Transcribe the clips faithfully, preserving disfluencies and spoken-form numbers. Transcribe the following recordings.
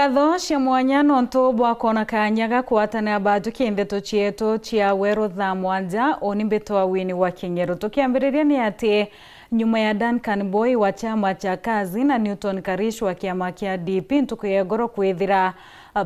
Ngatho cia mwanya nontu bwa kwona kanya ga kwatanira batuki ndeto cietu cia weru thaa mwanja, uni mbitwa Winnie wa Kingeru. Tukiambiriria ni ati nyuma ya Duncan Boy wa chama cha Kazi na Newton Karish wa kiama kia D P ntuku ya igoro kwithira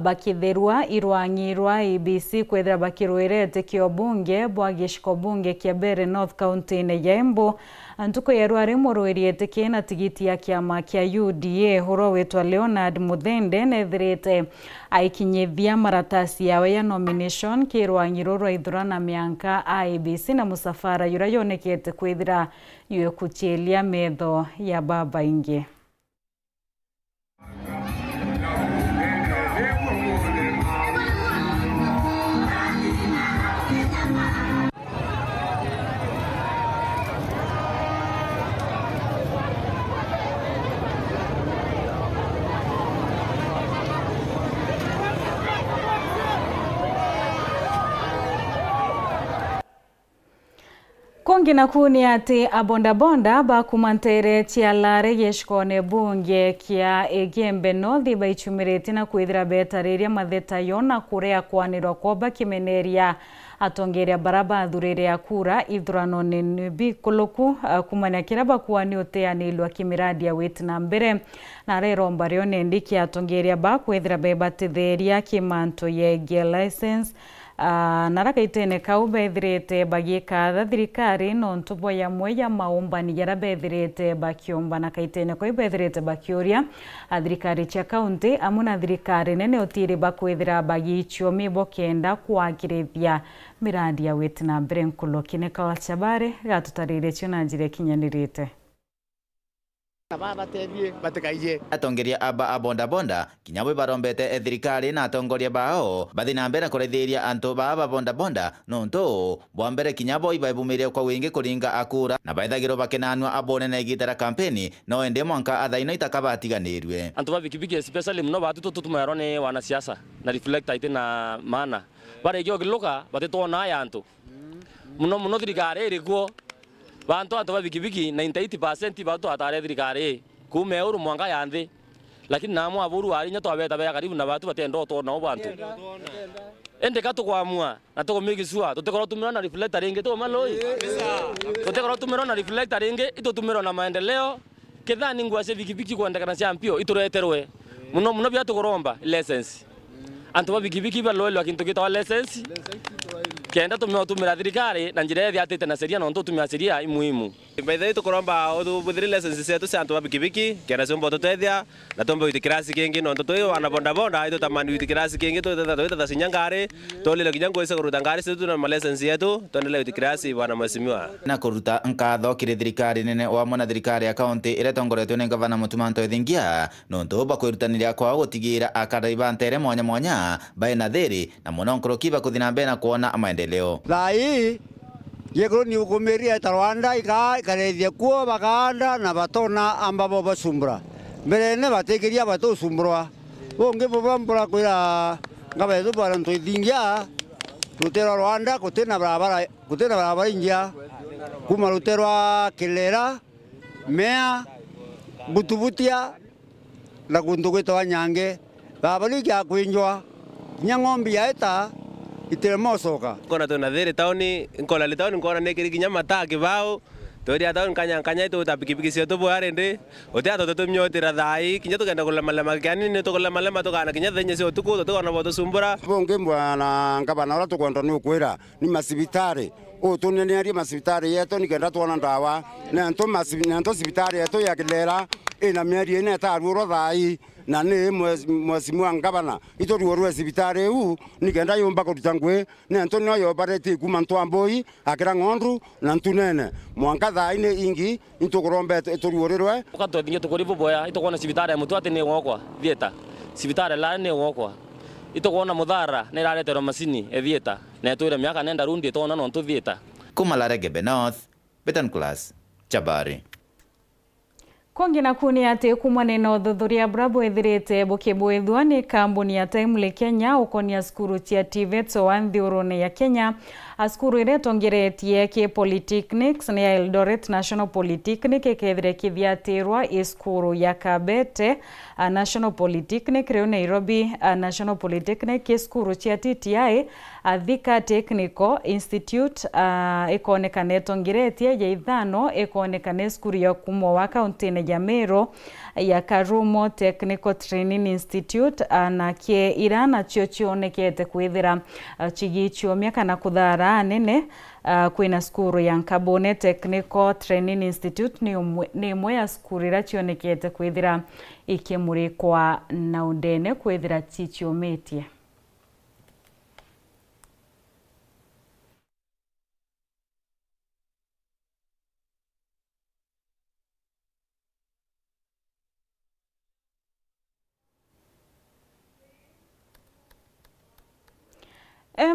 bakitherua irwang'i rwa I E B C kwithira bakirwira itikio bunge bwa giciko bunge kia Mbeere North kaunti-ini ya Embu. Ntuku ya rwari murwiri itikio na tigiti ya kiama kia U D A uria witwa Leonard Muthende nethirite aikinyithia maratasi yawe ya nomination ki rwang'i ruru rwa ithurana mianka I E B C na musafara jura yonekete kwithira yukuchilia metho ya babaingi. Kungi naku ni ati abondabonda ba kuma ntere cia Lare gicikone bunge kia Igembe North baichumiritie na kwithira betariria matheta yo na kurea kwanirwa kwao bakimeneria atongeria bara bathurire akura ithuranone ni bikuluku, ah, kumania kiria bakuani uteanirwa kimiradi ya witi na mbere. Na areromba rio nendi kia atongeria ba kwithira bebatitheria kimanto yegea license. Ah, na rakaitene kau bethirite bagikatha thirikari nontu bwa yamwe ya maumbani jaria bethirite bakiumba, na kaitene kau bethirite bakiuria, ah, thirikari cia kaunti amwe na thirikari nene utiri bakwithira bagichua mibo kenda kwagirithia miradi ya witi na mbere. Nkuloki ni Culture Bare gatutaririe cio na njira ikinyanirite. Na babatethie batikaije. Atongeria aba a bodaboda kinya bo ibarombete e thirikari na atongoria bao bathi na mbere na kuraithiria antu baa ba bodaboda, nontu bwa mbere kinya bo ibaebumirie kwa wingi kuringa akura na baethagirwo bakenanua abone na igita ria kampeni, no indi mwanka athaino itakabatiganirue. Antu ba bikibiki especially muno batu tututumairwa ni wanasiasa na reflector iti na maana. Barikia ukiluka batitwona aya antu. Muno muno thirikari iri kuo, bantu, antu ba bikibiki, ninety eight percent bau twatare thirikari ii, kuuma iguru mwanka ya nthi. Lakini namwe aburu ari inya twabeta bea karibu na batu batienda utwona u bantu. Indi ka tukwamua na tukumikisua, tutikorwo tumirwa na reflector ringi, tuuma lui? Tutikorwo tumirwa na reflector ringi, itutumirwa na maendeleo. Kethira ni ngua cia bikibiki kwendekana cia mpio itureterwe. Muno muno bia tukuromba license. Antu ba bikibiki baloelwa kintu gitagwa license. Kenda tumia utumira thirikari na njira ithiatite na sheria, nontu utumia sheria i muhimu. By the way, tukuromba uthubuthiri license cietu cia antu ba bikibiki, kenda ciumba ututethia, na tumbe gwiti kirasi kingi, nontu twi wana bodaboda, itutamani gwiti kirasi kingi, twitata, twitata cinya ngari, tulile kinya ngugi cia kuruta ngari cietu na malicense yetu, twendelee gwiti kirasi, bwana mheshimiwa. Na kuruta nkatho kiri thirikari nene wamwe na thirikari ya kaunti iria itongoretwe ni Ngavana Mutuma M'Ethingia, nontu bwa kwirutaniria kwao gutigira akari ba ntere mwanya mwanya baina thiri na muno nkuruki bakuthi na mbere na kwona maendeleo. Thaa ii, giekuru ni ukumiria eta Rwanda ikaa ikarethia kuo bakaanda na batona amba bo bacumbura. Mberene batikiria batucumburwa. Bungi buba mbura kwira ngaba yetu bwana M'Ethingia, rutero Rwanda kutina barabara, kutina barabara ingia kuma rutero rwa Kilera, Mea, Butubutia, na kuntu gwitawa Nyange. Baba riu ikiakwinjwa, kinya ng'ombe yaeta itire mocoka. Nkona twina thiri tauni, nkona ni tauni, nkona ni kiri kinya mataa kibao. Twiria tauni nkanya nkanya, itwita pikipiki cietu bwea rindi, uti antu tutumiotira thaa ii, kinya tukenda kulemalema kiani, ni tukulemalema tukaana kinya thaa inya cia utuku, tutikona bo tucumbura. Bungi bwana ngavana, uria tukwenda ni ukwira, ni macibitari. Utunenerie macibitari yetu nikenda twona ndawa. Nento maci-, nento cibitari yetu ya Kilera ina mieri ina itaruurwa thaa ii, na ni mwe-, mheshimiwa ngavana, ituruurwe cibitari iu nikenda yumba kuruta ngui. Nento nio yobaretie kuma Ntwambui, akira Ng'ondu na Ntunene. Mwanka thaa ii ni ingi, intukuromba itu-, ituruurirwe. Uka twethingia tukuri buboya, itukwona cibitari ya Mutuati ni gwokwa, theater. Cibitari ya Lare ni gwokwa. Itukwona Muthara ni irareterwa macini e theater. Na itwire miaka nenda rundi itwona nontu theater. Kuma Lare Igembe North, Betan Class, Chabari. Kungi naku ni ati, kumania na uthuthuria buria bwithirite bukibwithua ni kambuni ya Timely Kenya ukonia cukuru cia TVETs wa nthiurune ya Kenya, a cukuru iria itongeretie ki polytechnics ni ya Eldoret National Polytechnic, ikethira ikithiatirwa i cukuru ya Kabete, a, National Polytechnic, riu Nairobi, a, National Polytechnic, i cukuru cia TTI, a, Thika Technical Institute, a, ikonekana itongeretie, ya ithano ikonekana i cukuru ya kumwa wa kauntine ya Meru, ya Karumo Technical Training Institute, a, na ki ira nacio cionekete kwithira, a, cigichiomia kana kuthara anene, a, kwina cukuru ya Nkabune Technical Training Institute ni umwe, ni imwe ya cukuru ira cionekete kwithira ikimurikwa na undene kwithira ciciomitie.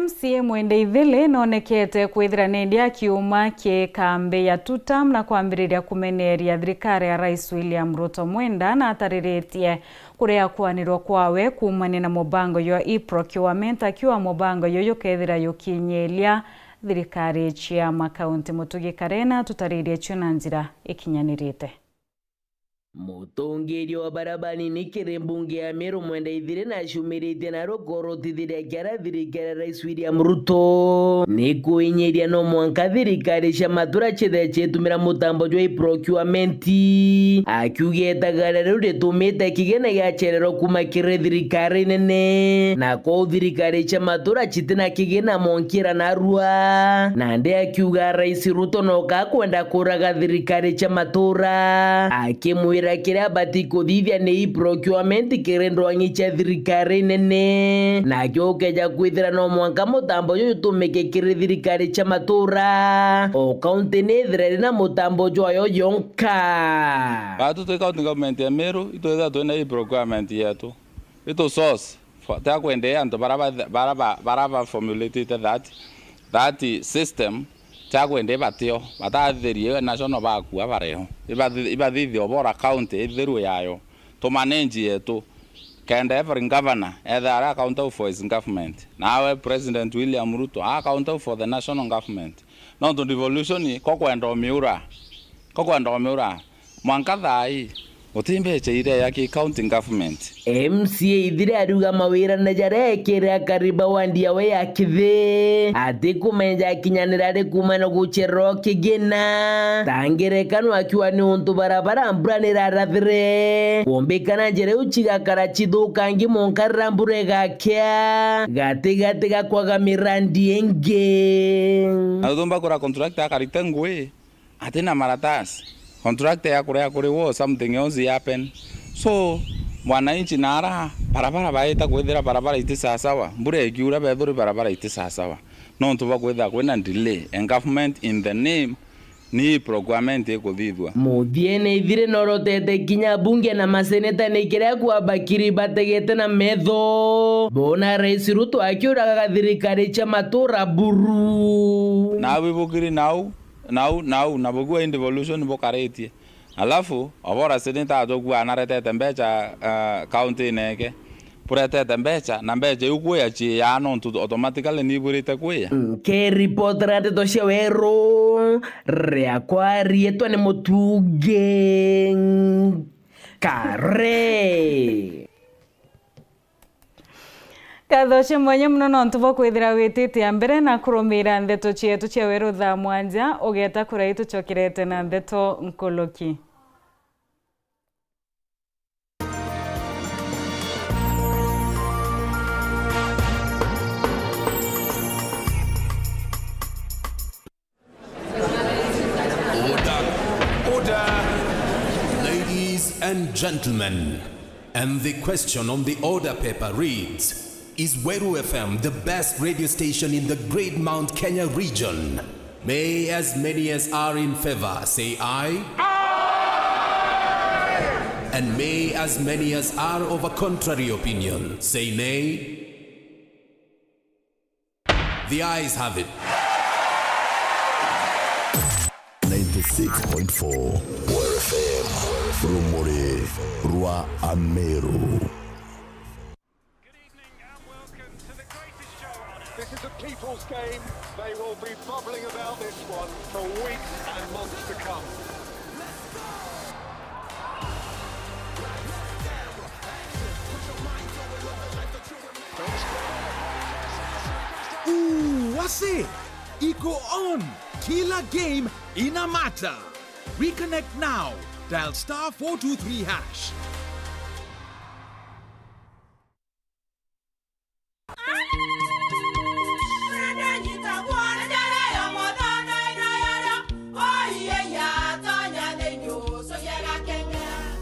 MCA Mwende Ithili nonekete kwithira nindi akiuma ki kambi ya Tutam na kwambiriria kumeneria thirikari ya Rais William Ruto. Mwenda natariritie kuria kwanirwa kwawe kuumania na mubango jwa e-procurement, akiuga mubango juju jukethira jukinyiria thirikari cia makaunti. Mutugi Karena atutaririe cio na njira ikinyanirite. Mutongeria wa baria banini kiri mbunge ya Meru Mwenda Ithiri nacumiritie na rukorotithiria kiara thirikari ya Rais William Ruto ni kwinyiria no mwanka thirikari cia matura cithee citumira mutambo jwa e-procurement, akiuga itagaria riu ritumite kigina giacererwa kuma kiri thirikari nene, na kwou thirikari cia matura citina kigina monkira narua. Nandi akiuga Rais Ruto no kakwenda kuraga thirikari cia matura, akimwira kiria abati kuthithia ni e-procurement kiri ndwang'i cia thirikari nene, nakio ukeja kwithira no mwanka mutambo juju jutumike kiri thirikari cia matura, o kaunti ni ithire iri na mutambo jwayo yonka. Batu twi county government ya Meru, itwithira twina e-procurement yetu, itu source for, tia kwendea antu bara ba, bara ba, bara ba formulatite that, that system, tia kwendea batio, batathirie national bakua bareho. Ibathi-, ibathithia obora county ithiru yayo. Tumanage yetu. Kenda every governor ethe are accountable for his government. Nawe President William Ruto are accountable for the national government. Nontu devolution ko kwenda omiura. Ko kwenda omiura. Mwanka thaa ii, guti mbecha iria ya ki county government. MCA Ithiri ariuga mawira na jaria ekire akari ba wandi yawe ya Kithi, atikumenya akinyanira ari kuuma na gucererwa kigina. Ta ngerekano akiuga ni untu barabara mbura ni irarathire, kumbikana njira iu cigakara cithukangi monka riria mbura igakia, gatigati ga kwaga mirandi ingi. Na tutumba kura contractor akarite ngui, atina maratasi. Contractor ya kuria kuri wo, something else happen. So, mwananchi nara, barabara baita kwithira barabara iti sawasawa. Mbura ikiura, bethuri barabara iti sawasawa. Nontu bwa kwithira kwina delay. And government in the name ni procurement ikuthithua. Muthiene Ithiri norotete kinya bunge na maseneta ni kiria kwabakiri bategete na metho. Bona Rais Ruto akiuraga thirikari cia matura buru. Na wibukiri nau, nau, nau, na bugua in devolution bukaritie. Alafu, obora seneta atugua anaretete mbecha, ah, county neke. Buretete mbecha, na mbecha iu kuya ciiyaa nontu automatically ni ibwirite kuya. Nkiripotera ndeto cia weru, riakwa riitwa ni Mutugi Kare. Nkatho cia mwanya mono nontu bwa kwithira wititia mbere na kurumiira ndeto cietu cia weru thaa mwanja, ugeeta kuria itucokerete na ndeto nkuluki. Order! Order! Ladies and gentlemen, and the question on the order paper reads, is Weru F M the best radio station in the Great Mount Kenya region? May as many as are in favor say aye. Aye! And may as many as are of a contrary opinion say nay. The ayes have it. Ninety-six point four Weru F M. Rumuri rwa Ameru. This is a people's game. They will be bubbling about this one for weeks and months to come. Ooh, wase! Iko on! Kila game ina matter! Reconnect now. Dial star four two three hash.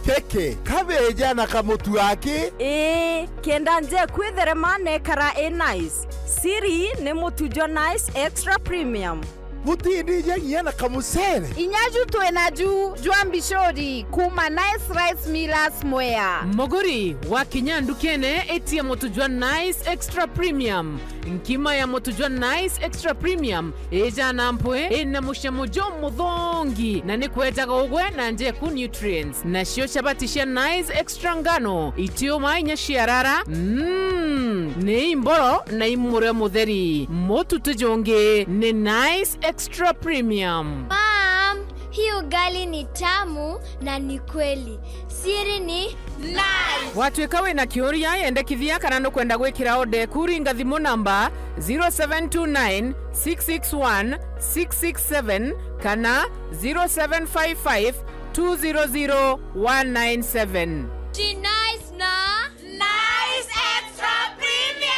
Keke, kabeja na kamutu aki. Ii, kenda nje kwitherema nekara i nice. Siri ni mutu jwa Nice Extra Premium. Butindija nginya na kamucere. Inya ju twina ju jwa mbicuri kuma Nice Rice Millers Mwea. Muguri, wakinya ndukene, itia mutu jwa Nice Extra Premium. Nkima ya mutu jwa Nice Extra Premium ijana mpwi, ina mucamo jumuthongi na ni kwejaga ugwe na njeku nutrients. Nacio chabati cia Nice Extra ngano, itiuma inya ciarara. Mm, ni imboro na imure mutheri. Mutu ti jungi ni Nice Extra Premium. Mom, hii ugali ni tamu na ni kweli. Siri ni Nice. Watuika wina kiuria, yendekithia kana nukwenda gwikira order eku, ringa thimu namba zero seven two nine six six one six six seven kana zero seven five five two zero zero one nine seven. Ji Nice na Nice Extra Premium.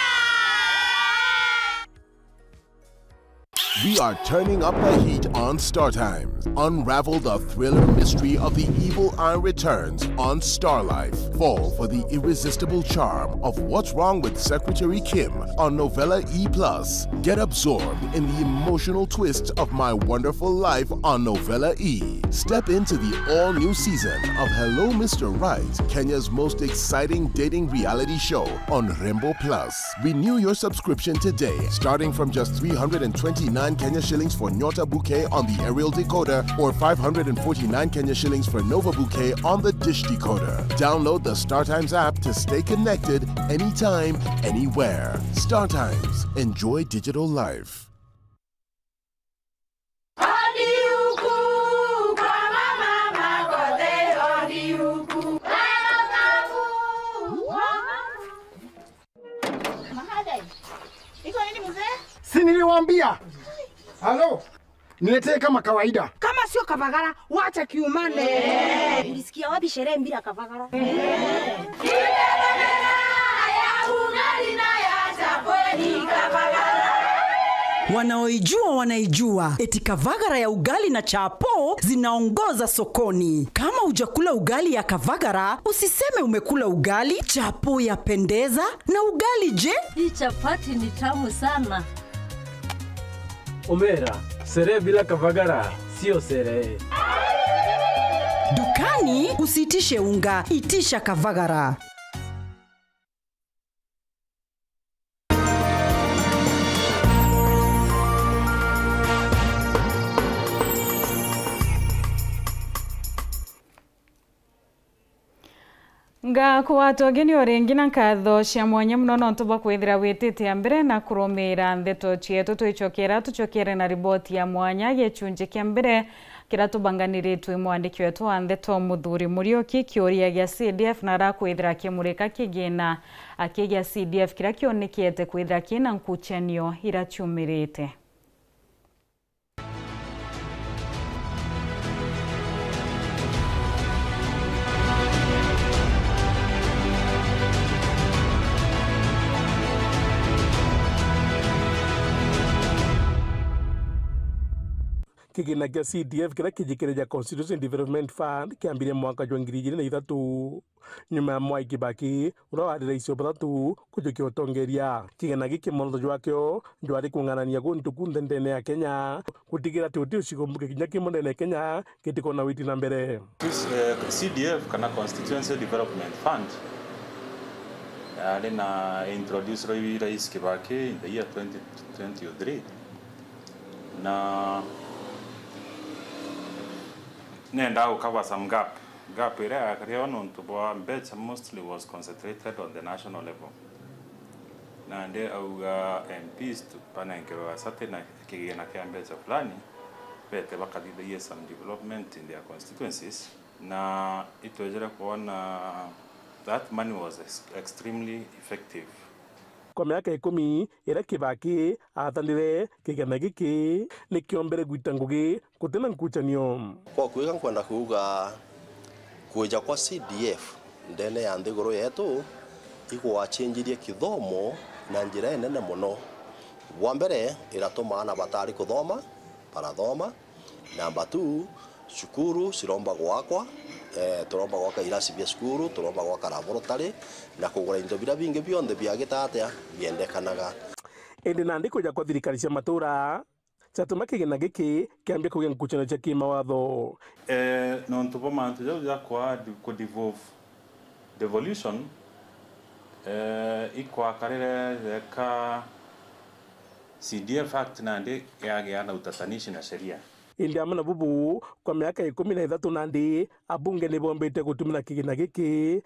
We are turning up the heat on Star Times. Unravel the thriller mystery of the evil eye returns on Star Life. Fall for the irresistible charm of What's Wrong with Secretary Kim on Novella E plus. Get absorbed in the emotional twist of My Wonderful Life on Novella E. Step into the all-new season of Hello Mister Right, Kenya's most exciting dating reality show on Rembo Plus. Renew your subscription today, starting from just three hundred and twenty-nine Kenya shillings for Nyota Bouquet on the aerial decoder or five hundred and forty-nine Kenya shillings for Nova Bouquet on the dish decoder. Download the StarTimes app to stay connected anytime, anywhere. StarTimes. Enjoy digital life. Si niliwaambia? Halo? Niletee kama kawaida. Kama sio kavagara, wacha kiumane. Ulisikia wapi sherehe bila kavagara? Wanaoijua wanaijua, eti kavagara ya ugali na chapo zinaongoza sokoni. Kama hujakula ugali ya kavagara, usiseme umekula ugali. Chapo yapendeza, na ugali je? Hii chapati ni tamu sana. Omera, sherehe bila kavagara sio sherehe. Dukani usiitishe unga, itisha kavagara. Ngakugwata ugeni o ringi na nkatho cia mwanya mono nontu bwa kwithira witite a mbere na kurumiira ndeto cietu. Twicokera, tucokere na riboti ya mwanya, gicunji kia mbere kiria tubanganiritwe i mwandiki wetu wa ndeto Muthuri Muriuki. Kiuria gia C D F na arakwithira akimurika kigina aki gia C D F kiria kionikite kwithira kina nkuchanio iria ciumirite. Kigina kia C D F kiria kijikire ja Constituency Development Fund kiambirie mwaka jwa ngiri ijiri na ithatu. Nyuma ya Mwai Kibaki, uria wari rais wa bathatu kujukia utongeria, kigina giki mworoto jwakio jwari kung'anania guntu kunthe ndene ya Kenya, gutigira ati guti ucigo mbuge kinya kimwe ndene ya Kenya gitikona witi na mbere. This, eh, C D F kana Constituency Development Fund yari na introduce rwa rais Kibaki in the year twenty twenty-three, na nenda gu cover some gap Gap iria yakarire nontu bwa mbeca mostly was concentrated on the national level. Nandi auga M Ps tu banenkerwa certain kigina kia mbeca fulani, bete bakathithia some development in their constituencies, na itwejere kwona that money was ex-, extremely effective. Kwa miaka ikumi iria Kibaki aatanire, kigina giki nikio mbere gwita ngugi gutina nkucanio. Kwa kwika nkwenda kuuga kwija kwa C D F ndene ya nthiguru yetu igwachenjirie kithomo na njira inene mono. Bwa mbere, iratuma aana batari kuthoma, barathoma. Number two, cukuru ciromba gwakwa, eh, turomba gwaka irasi bia cukuru, turomba gwaka laboratory, na kugura into biria bingi bionthe biagita atia biendekanaga. Indi nandi kwija kwa thirikari cia matura, ciatuma kigina giki kiambia kugia nkucanio cia kimawatho. Eh, nontu bwa mantu jau ja kwa di-, ku devolve, devolution, eh, ikwakarire yeka C D F Act nandi yagia na utatanishi na sheria. Indi amwe na bubu, kwa miaka ikumi na ithatu nandi, abunge ni bombite gutumira kigina giki